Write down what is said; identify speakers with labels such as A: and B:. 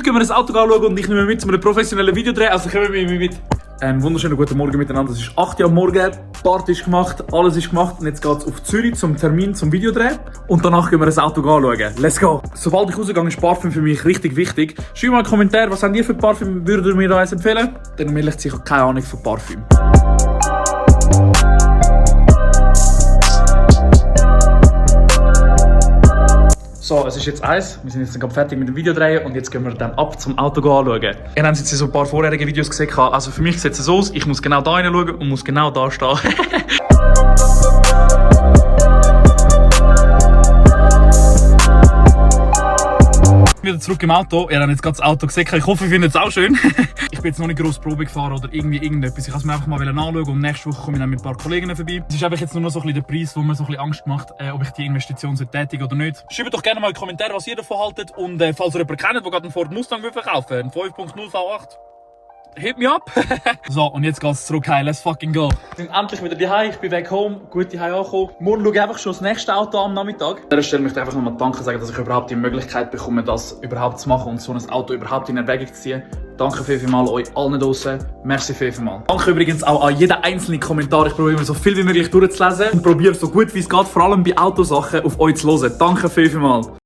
A: gehen wir das Auto anschauen und ich nehme mit zu einem professionellen Videodreh. Also kommen wir mit. Einen wunderschönen guten Morgen miteinander. Es ist 8 Uhr am Morgen, die Party ist gemacht, alles ist gemacht und jetzt geht es auf Zürich zum Termin, zum Videodreh. Und danach gehen wir das Auto anschauen. Let's go! Sobald ich rausgehe, ist Parfüm für mich richtig wichtig. Schreibt mal einen Kommentar, was habt ihr für Parfüm, würdet ihr mir da eins empfehlen? Dann will ich sicher keine Ahnung von Parfüm. So, es ist jetzt 1, wir sind jetzt gerade fertig mit dem Videodrehen und jetzt gehen wir dann ab zum Auto anschauen. Ihr habt jetzt so ein paar vorherige Videos gesehen, also für mich sieht es so aus, ich muss genau da hinschauen und muss genau da stehen. Wieder zurück im Auto. Ihr habt jetzt gerade das Auto gesehen. Ich hoffe, ihr findet es auch schön. Ich bin jetzt noch nicht gross Probe gefahren oder irgendetwas. Ich wollte es mir einfach mal anschauen und nächste Woche komme ich dann mit ein paar Kollegen vorbei. Es ist einfach jetzt nur noch so ein bisschen der Preis, wo mir so ein bisschen Angst macht, ob ich die Investition tätigen oder nicht. Schreibt doch gerne mal in die Kommentare, was ihr davon haltet und falls ihr jemanden kennt, der gerade einen Ford Mustang verkaufen will, einen 5.0 V8. Hit me up! So, und jetzt geht's zurück heim. Let's fucking go! Wir sind endlich wieder daheim. Ich bin back home. Gut daheim angekommen. Morgen schaue ich einfach schon das nächste Auto am Nachmittag. An dieser Stelle möchte ich einfach nochmal Danke sagen, dass ich überhaupt die Möglichkeit bekomme, das überhaupt zu machen und so ein Auto überhaupt in Erwägung zu ziehen. Danke vielmals euch allen draussen. Merci vielmals. Danke übrigens auch an jeden einzelnen Kommentar. Ich probiere immer so viel wie möglich durchzulesen und probiere so gut wie es geht, vor allem bei Autosachen, auf euch zu hören. Danke vielmals.